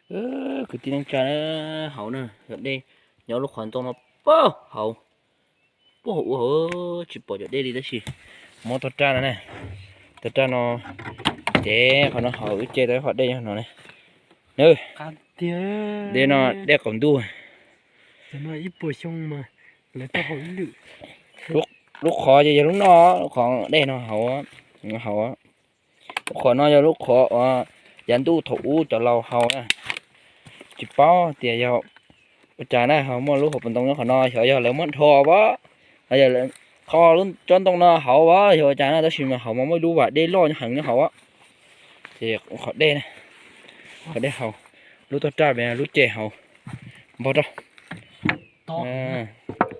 Kwv tij neej tsa, hauv na, yog dej nyob lub qhov ntoo no puag hauv, puag hauv ua hauv, tsis pom cov dej li tab sis muab tog raj no na, tog raj no, ces qhov no hauv wb ce tau ib qhov dej nyob no ne. Dej no dej qaum ntuj. Lub qhov ces yog lub no, lub qhov dej no hauv, hauv. Lub qhov no yog lub qhov uas yav ntuj thaum ub cov laus haus na. Tsis paub tias yog ua cas na, ho muaj lub hauv paus ntoo nyob qhov no, xyov yog lawv muab dhos as, yog lawv qho lub tsob ntoo no hauv as, yog ua cas na, tab sis mas hauv mas muaj ib lub vas dej loj heev nyob hauv. Ces qhov dej, qhov dej hauv, lub tog raj, lub ce hauv, npog rau,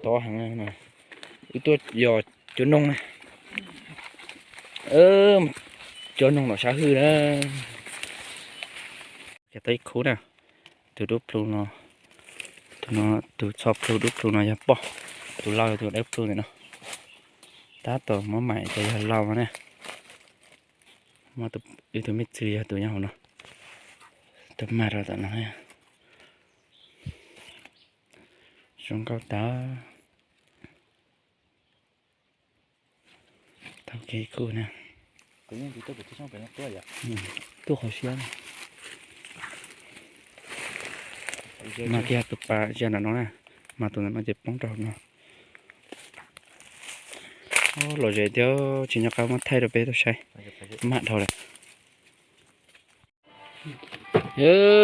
tob heev. Wb tuaj yos cuab noog na, cuab noog los sav hwj na. Tau ib khub na, tus dub plhu no, tus no, tus txho plhu dub plhu no yog poj, tus lau yog tus dawb plhu ntawm no. Tab tom muab maim ces yog lau na. Muaj ib tug me txwv yog tus nyob hauv no, tus mag rau tom no. Zoo nkauj tas. Tau kev kuj na. Tuaj qhov siab. Mas kiag tus pas ziag nram no na, mas tus ntawm no ces poob rau hauv no. Lom zem thiab tsis nco qab muab thaij rau peb tau saib. Maj dhau lawm.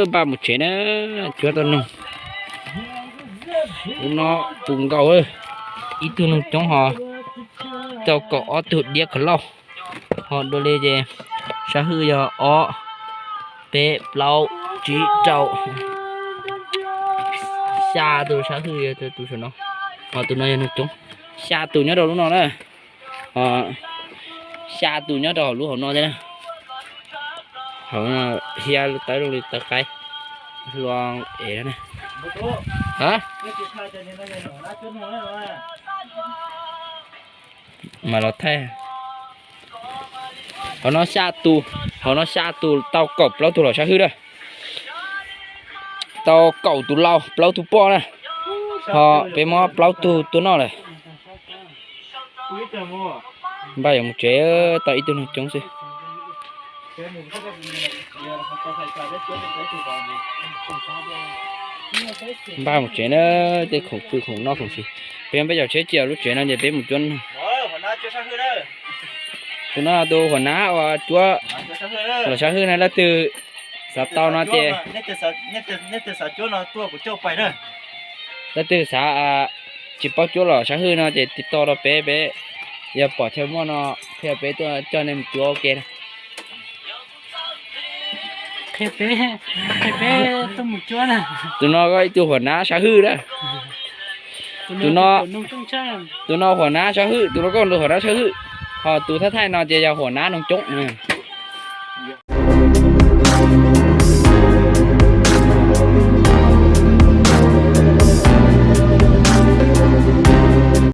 Npaj mus tsev na, cuab tau noog. Lub no puv nkaus, ib tug noog coob ho tau kaum ob tug diab kawg lauj. Ho dua li ces sab hwj yog ob, peb, plaub, tsib, rau, xya tus sab hwj yog tus saum no. Ho tus no yog noog coob, xya tus nyob rau lub no na. Xya tus nyob rau hauv lub hauv no thiab na. Hauv no hiab tawv zoo li tawv qaib, hlua es na. Mas los thaij. Hauv no xya tus, hauv no xya tus tau kaum plaub tug los sab hwj na. Tau kaum tus lau plaub tug poj na. Ho peb muab plaub tug tuaj noj lawm. Npaj yuav mus tsev, tau ib tug noog coob xwb. Npaj mus tsev na, tej khoom pw khoom noj khoom siv. Peb peb caum tsheb cia lub tsev no ces peb mus cuab noog. Tus no tus huam nab uas cuab los sab hwj na, leej twg xav tau no ces leej twg xav tsis paub cuab los sab hwj no ces tiv toj rau peb, peb yog pom chaw muaj no qhia peb tuaj coj nej mus cuab ua ke na. Tus no ib tug huam nab sab hwj na. Tus no huam nab sab hwj, tus no koj tus huam nab sab hwj, ho tus thaij thaij no ces yog huam nab noog coob.